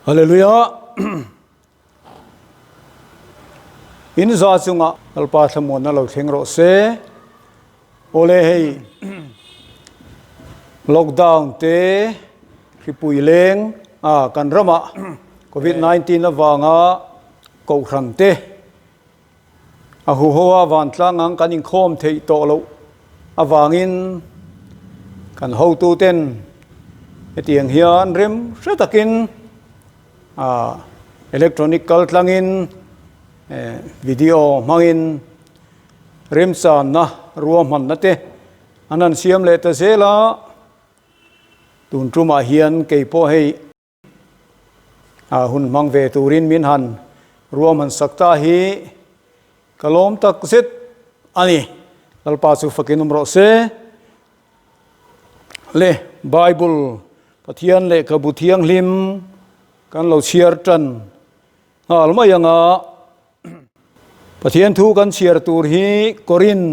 Hallelujah! In za chungah Lalpa thlamuanna lo thleng rawh se. Awle hei lockdown te hripui leng a kan ramah COVID-19 avanga kohhran te A huho a vantlang ang kan inkhawm theih tawh loh avangin kan hotuten hetiang hian rem hre takin electronic kal tlangin video hmangin remchanna ruahmanna te an han siam leh ta zel a, tun tumah hian kei pawh hei A hun hmang ve turin min han ruahman sak ta hi ka lawm tak zet a ni. Lalpa chu fakin awm rawh se. Le Bible Pathian lehkhabu thianghlim kan lo chhiar tan nghal mai anga Pathian thu kan chhiar tur hi Korin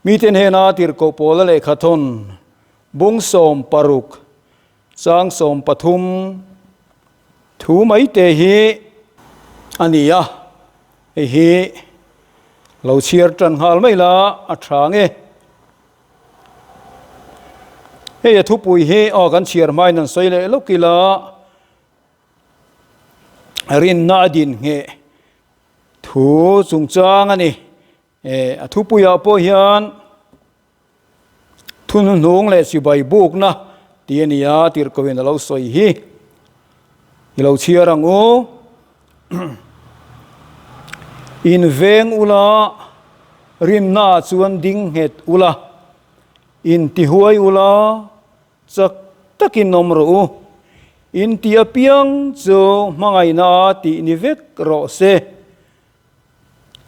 mite hnena tirhkoh pawla lehkhathawn bung 16 Chang 13 thu mai te hi a ni a, hei hi lo chhiar tan nghal mai la a tha nge. Hei a thupui hi aw kan chhiar hmain an sawi leh lawk ila rinna a din ngheh thu chungchang a ni. A thupuiah pawh hian Thunhnung leh chibai bukna tih a ni a, tirhkohin a lo sawi hi i lo chhiar ang u. In veng ula, rinnaah chuan ding nghet ula, in tihuai ula, chak takin awm rawh u. In tih apiang chu hmangaihna tih ni vek rawh se.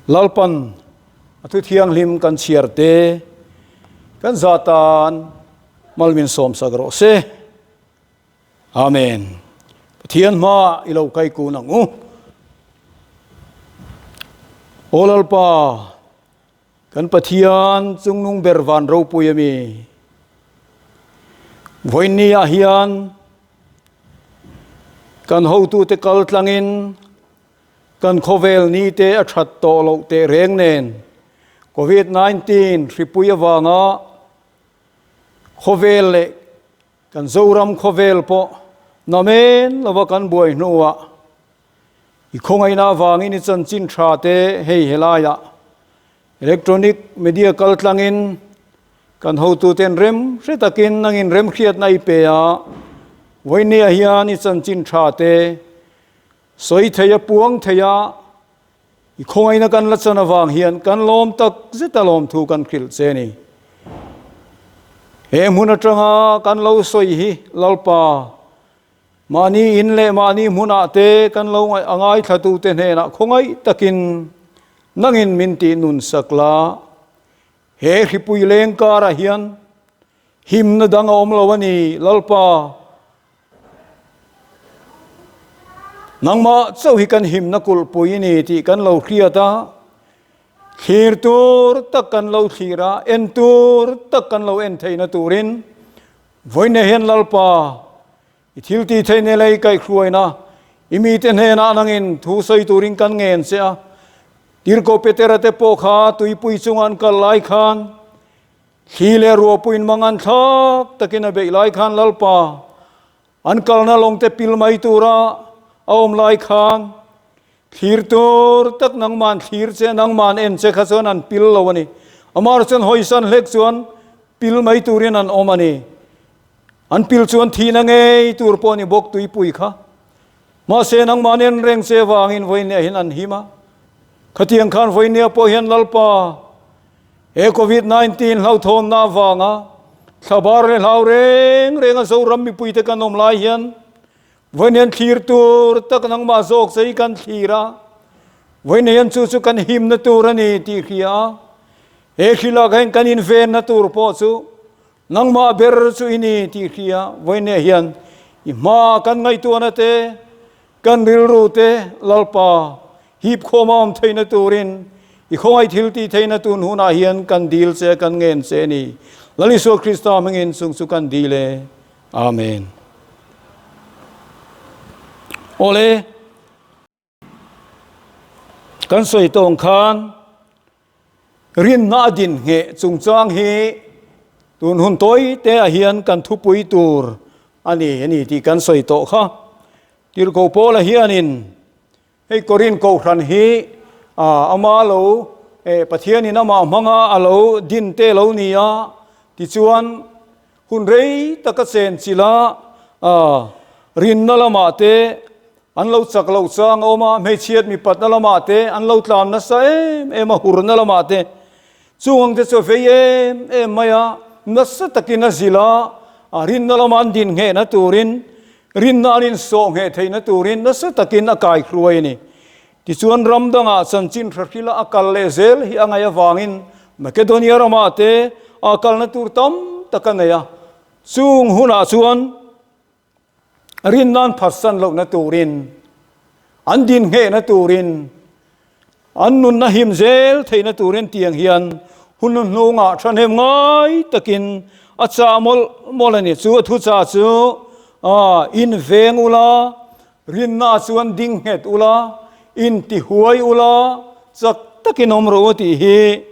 Lalpan a thu thianghlim kan chhiar te kan za tan mal min sawmsak rawh se. Amen. Pathian hma i lo kai kun ang u. Aw Lalpa, kan Pathian chungnung ber van ropui ami. Vawiinni ah hian kan hotute kal tlangin Kan khawvel ni te a that tawh loh teh reng nen Covid 19 hripui avanga khawvel leh kan Zoram khawvel pawh namen lova kan buai hnuah i khawngaihna avangin i chanchin tha te hei helaiah electronic media kal tlangin kan hotuten rem hre takin nangin remhriatna i pe a, vawinia hian i chanchin tha te Sawi thei a puang thei a, i khawngaihna kan la chan avang hian kan lawm tak zet a lawmthu kan hrilh che ni. He hmun atanga kan lo sawi hi Lalpa, mahni in leh mahni hmunah te kan lo ngaih a ngaithlatute hnenah khawngaih takin nangin min tih nun sak la. He hripui leng karah hian himna dang a awm lo a ni, Lalpa. Nangmah chauh hi kan himna kulhpui i ni tih kan lo hriat a, thlir tur tak kan lo thlir a, en tur tak kan lo en theihna turin vawiin hian Lalpa i thil tih theihna lei kaihhruaina i mite hnenah nangin thu sawi turin kan ngen che a. Tirhkoh Petera te pawh kha tuipui chunga an kal lai khan Thli leh ruahpuiin mangan thlak takin a beih lai khan Lalpa an kalna lawngte pil mai tura a awm lai khan thlir tur tak nangman thlir che nangman en che kha chuan an pil lo a ni. Amah chuan hawisan hlek chuan pil mai turin an awm a ni. An pil chuan thihna ngei tur pawh a ni bawk tuipui kha. Mahse nangman en reng che vangin vawinia hian an him a. Khatiang khan vawinia pawh hian Lalpa He Covid 19 hlauhthawnna avanga thlabar leh hlau reng renga Zoram mipuite kan awm lai hian vawiin thlir tur tak nangmah zawk che hi kan thlir a, vawiin hian chu chu kan himna tur a ni tih hria a, he hrilak hian kan invenna tur pawh chu nangmah ber chu i ni tih hria vawiin hian i hma kan ngaihtuahna te Kan rilru te Lalpa hip khawm a awm theihna turin i khawngaih thil tih theihna tun hunah hian kan dil che kan ngen che a ni. Lal Isua Krista hmingin chung chu kan dil e. Amen. Awle, kan sawi tawng khan rinna a din ngheh chungchang hi tun hun tawi te ah hian kan thupui tur a ni a ni tih kan sawi tawh kha. Tirhkoh Paula hianin Hei Korin Kohhran hi ama lo Pathianin amah hmanga a lo din te lo ni a, tichuan hun rei taka chen chila rinna lamah te an lo chak loh chang a awm a, hmeichhiat mipatna lamah te an lo tlan nasa em em a, hurna lamah te chung ang te chu a vei em em mai a, nasa takin a zilh a, rinna lama an din nghehna turin Rinna an insawh ngheh theihna turin nasa takin a kaihruai a ni. Tichuan ram dangah chanchin hra hrila a kal leh zel hi a ngaih avangin Makedonia ramah te a kalna tur tam tak a nei a. Chung hunah chuan rinna an phatsan lohna turin, an din nghehna turin, An nunna him zel theihna turin tiang hian hun hnungah thahnem ngai takin a chah mawlh mawlh a ni. Chu a thuchah chu in veng ula, rinna chuan ding nghet ula, in ti huai ula, chak takin awm rawh u tih hi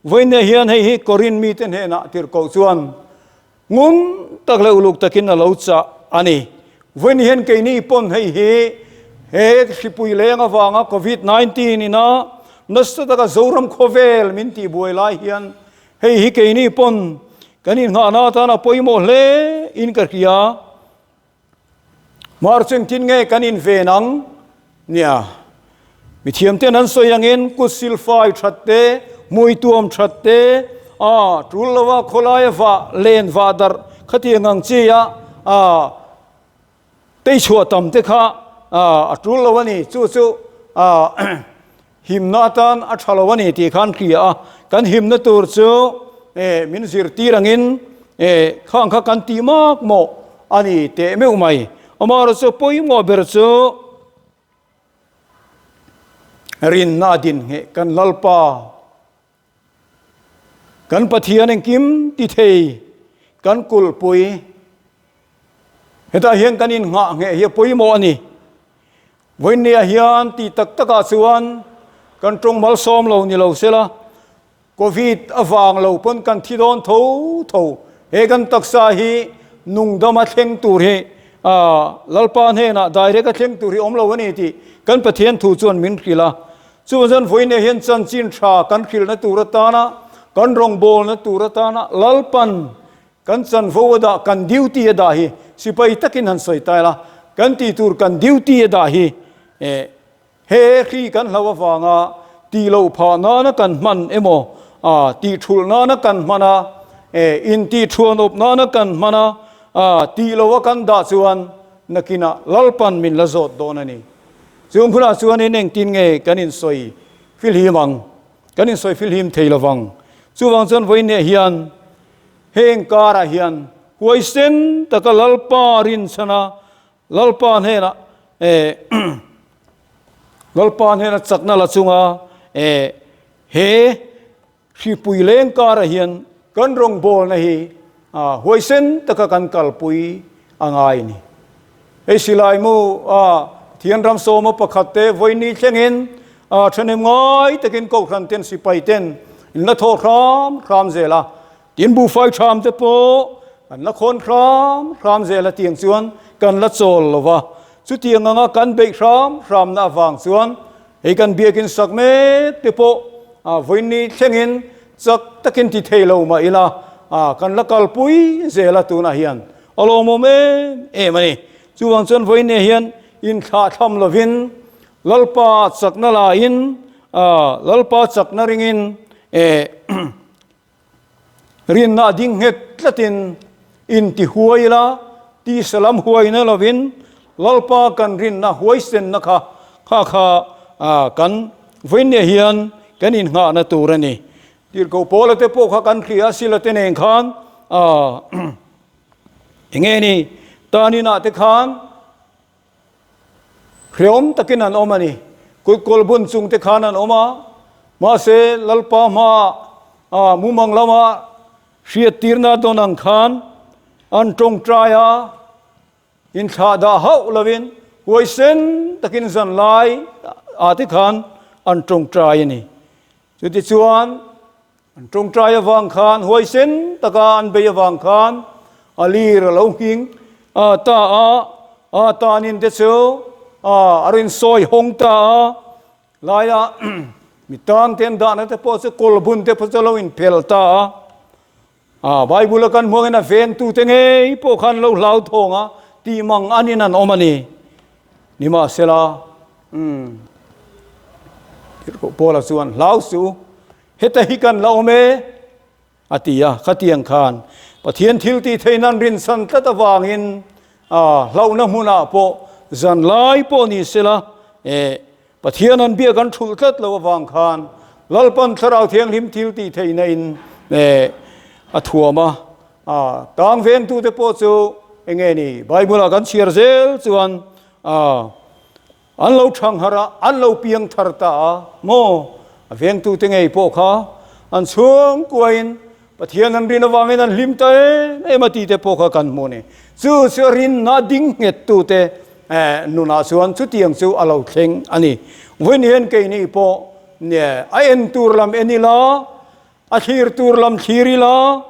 vawiinah hian hei hi Korin mite hnenah tirhkoh chuan Ngun tak leh uluk takin a lo chah a ni. Vawiin hian keini pawn hei hi he hripui leng avanga Covid 19 ina nasa taka Zoram khawvel min tihbuai lai hian hei hi keini pawn kan inghahna atan a pawimawh hle in ka hria. Hmar chu engtin nge kan inven ang? Nia, mithiam ten an sawi angin kut silfai that te, hmui tuam that te, a tul lova khawlaia vah len vah darh khatiang ang chi a, a tei chhuah tam te kha a tul lo a ni. Chu chu a Himna atan a tha lo a ni tih khan hria a, kan himna tur chu min zirtir angin khang kha kan tih mak mawh a ni teh meuh mai. Amaherawhchu chu pawimawh ber chu rinna a din ngheh kan Lalpa, kan Pathian engkim ti thei kan kulhpui hetah hian kan innghah ngheh hi a pawimawh a ni. Vawiinniah hian tih tak takah chuan kan tawng malsawm lo ni lo sela, Covid avang lo pawn kan thi dawn tho tho. He kan taksa hi nungdama thleng tur hi Lalpa hnenah direct a thleng tur hi awm lo a ni tih kan Pathian thu chuan min hrilh a. Chuvang chuan vawiinniah hian chanchin tha kan hrilhna tur atana, kan rawngbawlna tur atana Lalpan Kan chanvo a dah, kan duty a dah hi sipai takin han sawi ta ila, kan tih tur kan duty a dah hi eh he hri kan hlo avanga tih loh phah nana kan hman emaw ah tih thulh nana kan hman a, eh intih thuanawp nana kan hman a, ah tih loh a kan dah chuan nakinah Lalpan min la zawt dawn a ni. Chung hunah chuanin engtin nge kan insawi filhim ang? Kan insawi filhim thei lovang. Chuvang chuan vawiineh hian Heng karah hian huaisen taka Lalpa rinchhana Lalpa hnenah eh Lalpa hnena chakna la chunga eh he hripui leng karah hian kan rawngbawlna hi huaisen taka kan kalpui a ngai a ni. Hei silai mu a Pathian ram sawma pakhat te vawiini thlengin a thahnem ngai takin kohhran ten sipai ten in la thawh hram hram zel a, tin buhfai tham te pawh an la khawn hram hram zel a tiang chuan kan la chawl lo va, chutiang anga kan beih hram hramna avang chuan hei kan biakin sak mek te pawh a vawiini thlengin chak takin ti thei lo mah ila a kan la kalpui zel a tunah hian A lawmawm em em a ni. Chuvang chuan vawiinah hian inthlahthlam lovin Lalpa chakna laiin, Lalpa chakna ringin rinna a ding nghet tlatin intihuai ila, tisa lam huaina lovin Lalpa kan rinna huaisenna kha kha kha kan vawiinah hian kan innghahna tur a ni. Tirhkoh Paula te pawh kha kan hria a, Sila te nen khan Enge ni, tan inah te khan hreawm takin an awm a ni. Kut kawl bun chung te khan an awm a, mahse Lalpa hmaah mumang lama hriattirna dawn ang khan an tawngtai a, inthlah dah hauh lovin. Huaisen takin zan lai ah te khan an tawngtai a ni. Chutichuan an tawngtai avang khan huaisen taka an bei avang khan a lir a lo nghing ta a, a tanin te chu a rawn sawi hawng ta a, laia mi tang te an dahna te pawh chu kawlbun te pawh chu a lo inphel ta a. A, Bible-a kan hmuangin a vengtute ngei pawh khan lo hlauthawng a, tih mang anin an awm a ni. Nimahsela, umm, Tirhkoh Paula chuan, Hlau suh u, heta hi kan la awm e, a ti a. Khatiang khan Pathian thil tih theih nan rinchhan tlat avangin, a, hlauhna hmunah pawh zan lai pawh ni sela, eh, Pathian an biak an thulh tlat lo avang khan Lalpan Thlarau Thianghlim thil tih theihna in a thuam a, a tang vengtute pawh chu enge ni Bible ah kan chhiar zel chuan a an lo thang harh a, an lo piang thar ta a maw? A vengtute ngei pawh kha an chhungkuain Pathian an rin avangin an hlim ta em em a tih te pawh kha kan hmu a ni. Chu chu a rinna ding nghet tute nunah chuan chutiang chu a lo thleng a ni. Vawiin hian keini pawh a en tur lam en ila, a thlir tur lam thlir ila,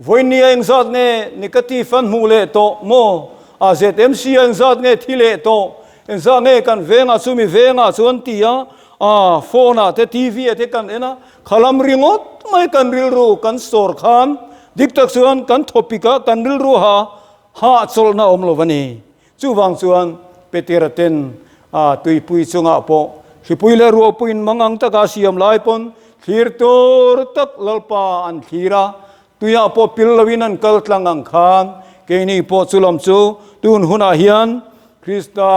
vawiin ni a engzat nge negative an hmuh leh tawh maw? A ZMC a engzat nge thi leh tawh? Engzat nge kan vengah chumi vengah chuan ti a, phone ah te TV ah te kan en a, Khalam ringawt mai kan rilru kan sawr khan dik tak chuan kan thawpik a, kan rilru ha hahchawlhna awm lo a ni. Chuvang chuan Petera ten a tuipui chungah pawh hripui leh ruahpuiin mangang taka a siam lai pawn thlir tur tak Lalpa an thlir a, Tuiah pawh pil loin an kal tlang ang khan keini pawh chu lam chu tun hunah hian Krista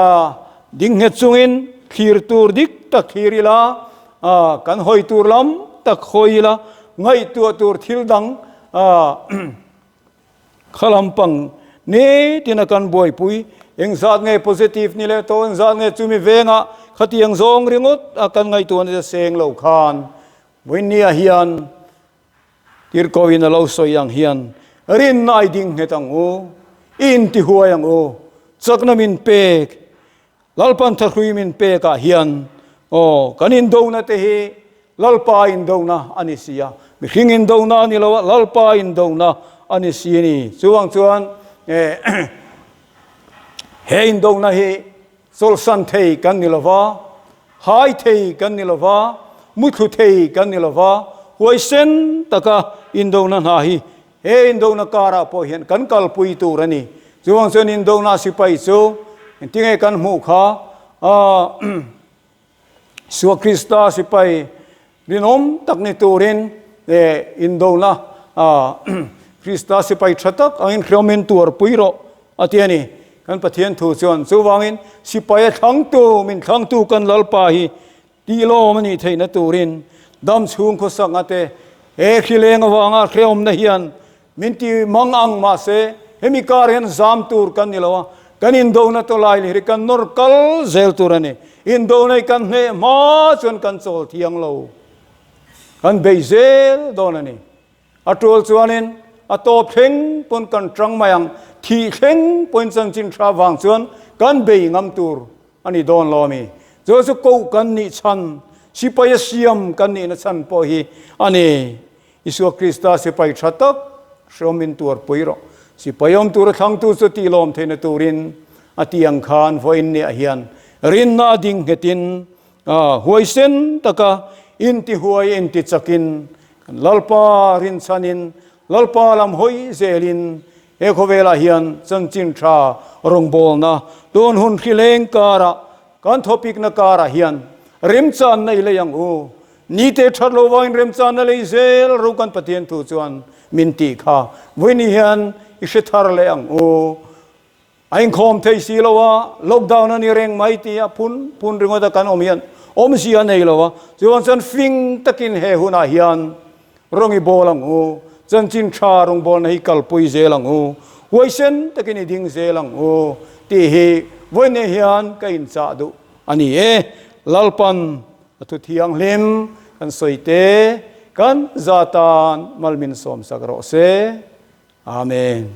ding nghet chungin thlir tur dik tak thlir ila, kan hawi tur lam tak hawi ila, ngaihtuah tur thil dang kha lampang nitina kan buaipui engzat nge positive ni leh tawh engzat nge chumi vengah khatiang zawng ringawt a kan ngaihtuahna te seng lo khan vawinia hian Tirhkohin a lo sawi ang hian, Rinna i ding nghet ang u, i intihuai ang u, chakna min pek, Lalpan thahrui min pekah hian, aw, kan indona te hi Lalpa indona a ni si a, mihring indona a ni lo a, Lalpa indona a ni si a ni. Chuvang chuan he indona hi Chawlhsan thei kan ni lo va, hai thei kan ni lo va, muthlu thei kan ni lo va, huaisen taka indona hna hi he indona karah pawh hian kan kalpui tur a ni. Chuvang chuan indona sipai chu engtinge kan hmuh kha? Isua Krista sipai rinawm tak ni turin indona Krista sipai tha tak angin hriawmin tuarpui rawh a ti a ni. Kan Pathian thu chuan chuvangin sipai a thlangtu, min thlangtu kan Lalpa hi tihlawm a nih theihna turin dam chhung khawsak ate he hrileng avanga hrehawmna hian Min ti mang ang mahse hemi kar hian zam tur kan ni lo a, kan indona tawlai leh hi kan nawr kal zel tur a ni. Indona hi kan hneh hma chuan kan chawl thiang lo, kan bei zel dawn a ni. A tual chuanin a tawp thleng pawn kan tang mai ang, thih thleng pawhin chanchin tha vang chuan kan bei ngam tur a ni dawn lo a mi. Chu chu koh kan nih chhan, sipai a siam kan nihna chhan pawh hi a ni. Isua Krista sipai tha tak hrawm in tuarpui rawh. Sipai awm tura thlangtu chu tihlawm theihna turin a ti ang khan vawiin niah hian rinna a ding nghetin huaisen taka intihuai intichakin kan Lalpa rinchhanin Lalpa lam hawi zelin he khawvelah hian chanchin tha rawngbawlna tun hun hrileng karah kan thawpikna karah hian remchanna i lei ang u. Nite that lo vangin remchanna lei zel ro kan Pathian thu chuan min tih kha vawiin hian i hre thar leh ang u. A inkhawm thei si lo a, lockdown a ni reng mai ti a phun phun ringawt a kan awm hian awmzia a nei lo a, chuvang chuan fing takin he hunah hian rawng i bawl ang u, chanchin tha rawngbawlna hi kalpui zel ang u, huaisen takin i ding zel ang u tih hi vawiin hian ka inchah duh a ni e. Lalpan A thu thianghlim kan sawi te kan za tan mal min sawmsak rawh se. Amen.